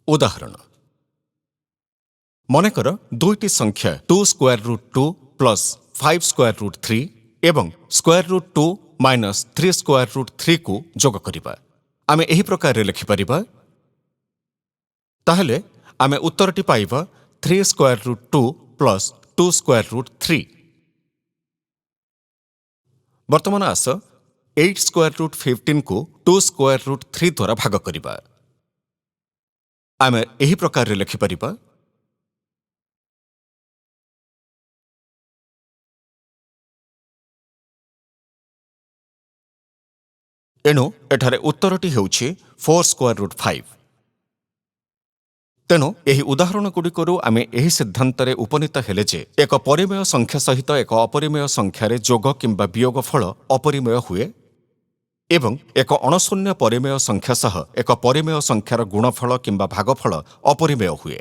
ଉଦାହରଣ, ମନେକର ଦୁଇଟି ସଂଖ୍ୟା 2 square root 2 plus 5 square root 3 ଏବଂ square root 2 minus 3 square root 3କୁ ଯୋଗ କରିବା। ଆମେ ଏହି ପ୍ରକାରରେ ଲେଖିପାରିବା। ତାହେଲେ ଆମେ ଉତ୍ତରଟି ପାଇବା 3 square root 2 plus 2 square root 3। ବର୍ତ୍ତମାନ ଆସ 8 ସ୍କୋୟାର ରୁଟ୍ 15କୁ 2 ସ୍କୋୟାର ରୁଟ୍ 3 ଦ୍ୱାରା ଭାଗ କରିବା। ଆମେ ଏହି ପ୍ରକାରରେ ଲେଖିପାରିବା। ଏଣୁ ଏଠାରେ ଉତ୍ତରଟି ହେଉଛି 4 ସ୍କୋୟାର ରୁଟ୍ 5। ତେଣୁ ଏହି ଉଦାହରଣଗୁଡ଼ିକରୁ ଆମେ ଏହି ସିଦ୍ଧାନ୍ତରେ ଉପନୀତ ହେଲେ ଯେ ଏକ ପରିମେୟ ସଂଖ୍ୟା ସହିତ ଏକ ଅପରିମେୟ ସଂଖ୍ୟାରେ ଯୋଗ କିମ୍ବା ବିୟୋଗ ଫଳ ଅପରିମେୟ ହୁଏ ଏବଂ ଏକ ଅଣଶୂନ୍ୟ ପରିମେୟ ସଂଖ୍ୟା ସହ ଏକ ପରିମେୟ ସଂଖ୍ୟାର ଗୁଣଫଳ କିମ୍ବା ଭାଗଫଳ ଅପରିମେୟ ହୁଏ।